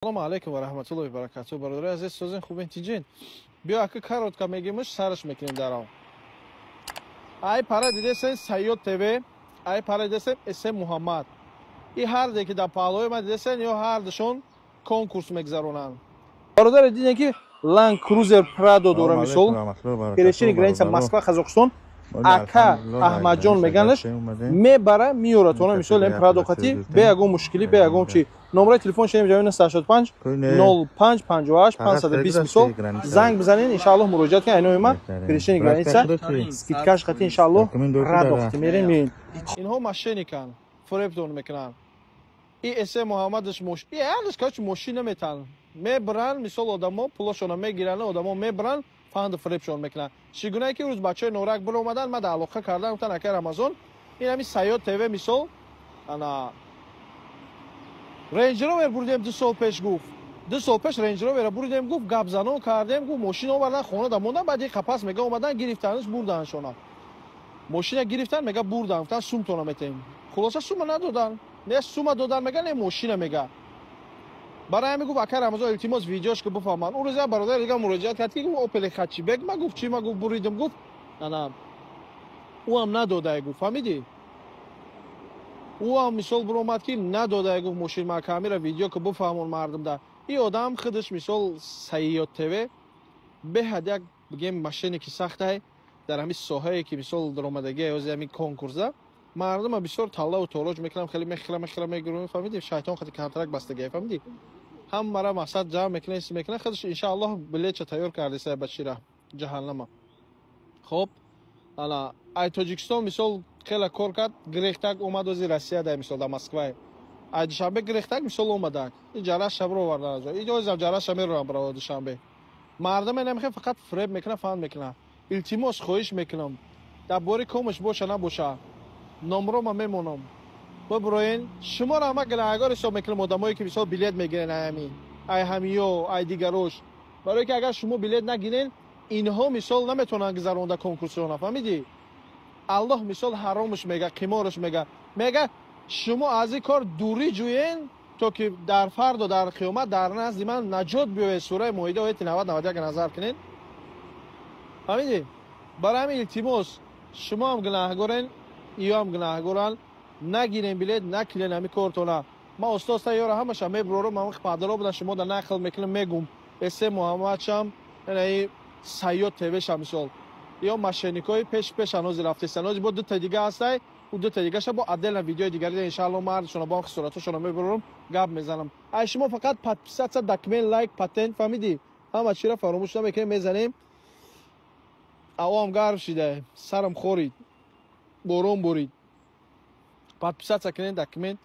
Салому алайкум ва раҳматуллоҳи ва баракатуҳ. Бародари азиз, созин, хубен, тиҷин? Биё, ака, коротко мегимш, сараш мекунем дарав. Ай пара дидесен Сайёд ТВ, ай пара дидесен Эсем Муҳаммад. И ҳарде ки дар паҳлӯи ма дидесен, ё ҳардашон конкурс мегзаронанд. Бародаре, дидем, ки Ланд Крузер Прадо дора, мисол, пересечение граница Москва, Қазоқистон, ака Аҳмадҷон меганаш, мебара, миёра тона, мисол, ем Прадо қати бе ягон мушкилӣ, бе ягон чи. Номраи телефон шенем ҷавина 85 05 58 520. Мисол, занг бизанен, иншааллоҳ, муроҷиат кунед. Айнои ма пересечение граница, скидка ш қати, иншааллоҳ, Прадо қати мерем, меин. Инҳо мошенник анд, фуребтон мекунанд. И эсе Муҳаммадаш мош и ҳардаш, короче, мошин наметан, мебаранд, мисол, одамо пулошона мегиранд, одамо мебаранд, фанду фуребшон мекунанд. Чӣ гунае ки рӯз бачаҳои Норак биромаданд, ма дар алоқа кардан, гуфтан: «Акай Рамазон, ин ҳами Сайёд ТВ, мисол, ана Рейндж Ровер бурдем 2 сол пеш», гуфт, «2 сол пеш Рейндж Ровера бурдем», гуфт, «гапзанон кардем», гуфт, «мошин овардан, хона да мондан, баъд қапас», мега, «омадан, гирифтанш, бурданшона, мошина гирифтан», мега, «бурдан, гуфтан, сумтона метем». Хулоса, сума надодан, не сума додан, мега, не мошина, мега. Барои ҳамин гуфт: «Акай Рамазон, илтимос, видеош ки бифаҳманд». Он рӯза бародари дига муроҷиат кард, ки гуфт, Опели хэтчбек ма, гуфт, чи ма, гуфт, буридим, гуфт, ана ӯам надодае, гуфт, фаҳмидӣ? Ӯам, мисол, биромад, ки надодае, гуфт, мошин ма камера, видео ки бифаҳмон мардумда. И одам худаш, мисол, Сайёд ТВ беҳад як, бигем, мошенник и сахтай дар ҳамин соҳае, ки, мисол, даромадагия ҳози ҳамин конкурса мардума бисёр таллаву тороҷ мекунам, хеле мехела, мехела мегирам, фаҳмидӣ? Шайтон хати контракт бастагия, фаҳмидӣ? Ҳамара мақсад ҷамъ мекунад, ис мекунад. Худаш, иншааллоҳ, билетча тайёр кардеса ба чира ҷаҳаннама. Хоб, ана ай Тоҷикистон, мисол, хеле кор кард, гирехтак омад, ози Россия дай, мисол, дар Москвае. Ай Душанбе гирехтак, мисол, омадак, и ҷараша бировардан, и озам ҷараша мерорам бро Душанбе. Мардаме намехе, фақат фреб мекунад, фанд мекунад. Илтимос, хоҳиш мекунам, дар бори комаш боша набоша, номрома мемонам, биброен. Шуморо ҳама гунаҳгор ҳисоб мекунам, одамое ки, мисол, билет мегирен, ай ҳамин, ай ҳамиё, ай дигарош, барое ки агар шумо билет нагирен, инҳо, мисол, наметавонанд гузаронда конкурсро, нафаҳмидӣ? Аллоҳ, мисол, ҳаромш мега, қиморш мега, мега, шумо аз ин кор дурӣ ҷӯен, то ки дар фардо, дар қиёмат, дар назди ман наҷот биёед. Сураи Моида, ояти 90, 91 назар кунед, фаҳмидӣ? Барои ҳамин, илтимос, шумо ҳам гунаҳгорен, иё ҳам гунаҳгоранд. Нагирем билет, накунен ҳами кортона. Ман оста оста ёра ҳамаша мебурорам, ҳама падаро будан, шумо да нақл мекунам, мегум, эсе Муҳаммадшам, инаи Сайёд ТВша, мисол, ё мошенник ҳои пеш пеш ҳанози рафтеста, нози бо дута дига ҳастай, ӯ дута дигаша бо отдельно видеои дигари, иншаалло, мардшона бо хисоратошона мебурорам, гап мезанам. Ай шумо фақат подписаться, документ, лайк, патент, фаҳмидӣ? Ҳама чиро фаромӯш намекунем, мезанем. Авоам гарм шида, сарам хорид, борон борид. Подписаться кунед, документ.